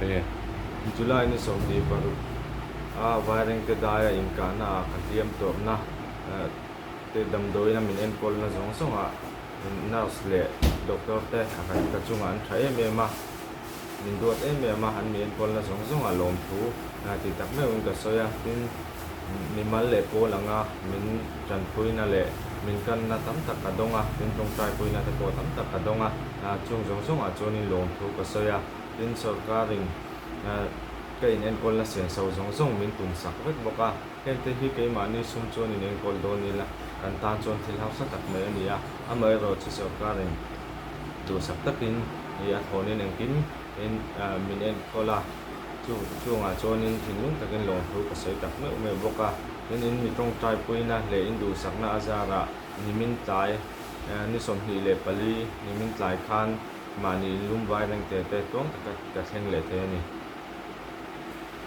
pe. July ni 26 a Vairengte daia inkahna ah ka hliam tawrhna te damdawiin a min enkawlna zawng zawngah nurse leh doctor te a kan ka chungah an tha em em a, min duat em em a, an mi enkawlna zawng zawngah lawmthu ti tak meuhin ka sawi a, tin mimal leh pawl anga min tanpuina leh min kanna tam tak ka dawng a, tin tawngtaipuina te pawh tam tak ka dawng a, chung zawng zawngah chuanin lawmthu ka sawi a, tin sorkarin ka inenkawlna senso zawng zawng min tumsak vek bawk a. Hengte hi keimahni sum chuan in enkawl dawn ila, kan tan chuan thil hausa tak mai a ni a, amaherawhchu sorkarin duhsak takin i a thawnin engkim in min enkawl a, chu chungah chuanin thinlung takin lawmthu ka sawi tak meuh meuh bawk a, tin in mi tawngtaipuina leh in duhsakna a zarah nimin tlai ni 24 nimin tlai khan mahni inlum vai reng te te tluang taka ka thleng leh thei a ni.